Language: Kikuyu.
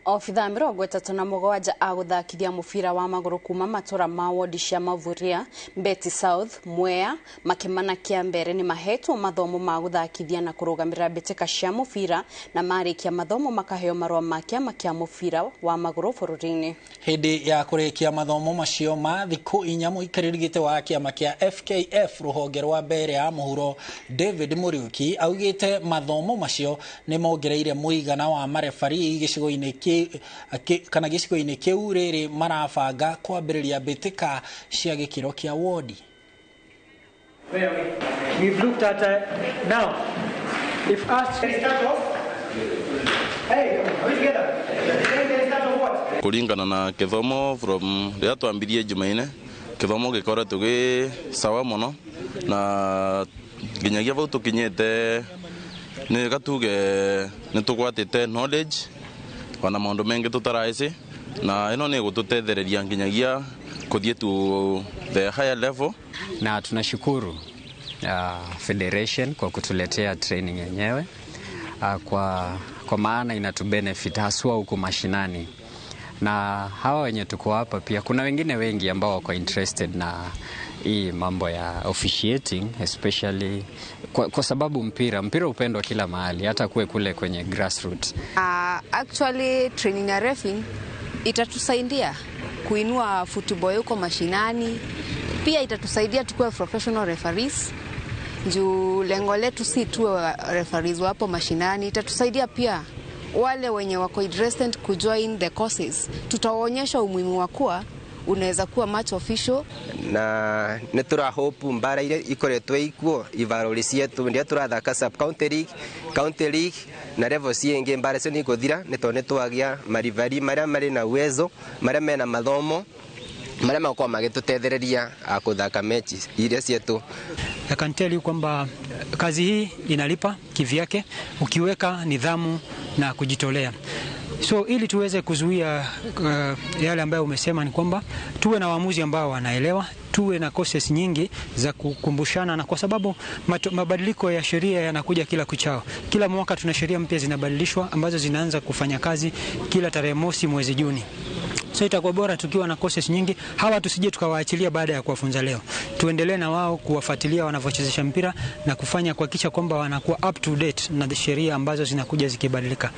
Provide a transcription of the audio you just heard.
Obithaa 37 a gũthakithia mũbira wa magũrũ kuma matũra ma wodi cia Mavuria, Mbeti South, Mwea, Makĩmana kĩa mbere nĩ mahetwo mathomo ma gũthakithia na kũrũgamĩrĩra mbĩtĩka cia mũbira na marĩkia mathomo makaheo marũa ma kĩama kĩa mũbira wa magũrũ bũrũri-inĩ. Hĩndĩ ya kũrĩkia mathomo macio ma thikũ 4 mũikarĩri gĩtĩ wa kĩama kĩa FKF rũhonge rwa mbere ya mũhuro David Muriuki augĩte mathomo macio nĩ mongereire mũigana wa marebari gĩcigo-inĩ kana gĩcigo-inĩ kĩu rĩrĩ marabanga kwambĩrĩria mbĩtĩka cia gĩkĩro kĩa wodi. We've looked at now if asked start off. Hey, are we together? Start off what? Kulingana na kithomo from rĩrĩa twambirie Jumaine kithomo gĩkoretwo gĩ sawa mũno na nginyagia vau tũkinyĩte nĩ gatuge nĩ tũgwatĩte knowledge ona maũndũ mengĩ tũtaraĩci na ĩno nĩ gũtũtethereria nginyagia kũthiĩ to the higher level. Na tunashukuru federation kwa kutuletea training yenyewe kwa maana inatubenefit haswa huku mashinani, na hawa wenye tuko hapa pia kuna wengine wengi ambao wako interested na hii mambo ya officiating especially kwa sababu mpira upendwa kila mahali, hata kuwe kule kwenye grassroots. Actually training ya refing itatusaidia kuinua football huko mashinani, pia itatusaidia tukuwe professional referees. Juu lengo letu si tuwe referees wapo mashinani, itatusaidia pia wale wenye wako interested kujoin the courses, tutawaonyesha umuhimu wa kuwa unaweza kuwa match official. Na nĩ tũra hope mbara iria ikoretwo ikuo ivarori cietu ndia tũrathaka sub county league, county league na level ciĩngĩ, mbara icio nĩ ikũthira nĩ tondũ nĩ twagia marivari marĩa marĩ na uwezo, marĩa mena mathomo, marĩa makoragwo magĩtũtethereria kũthaka mechi iria cietu. I can tell you kwamba kazi hii inalipa kivyake ukiweka nidhamu na kujitolea. So ili tuweze kuzuia yale ambayo umesema ni kwamba tuwe na waamuzi ambao wanaelewa, tuwe na courses nyingi za kukumbushana, na kwa sababu mabadiliko ya sheria yanakuja kila kuchao. Kila mwaka tuna sheria mpya zinabadilishwa ambazo zinaanza kufanya kazi kila tarehe mosi mwezi Juni. So itakuwa bora tukiwa na courses nyingi. Hawa tusije tukawaachilia baada ya kuwafunza leo. Tuendelee na wao kuwafuatilia wanavyochezesha mpira na kufanya kuhakikisha kwamba wanakuwa up to date na sheria ambazo zinakuja zikibadilika.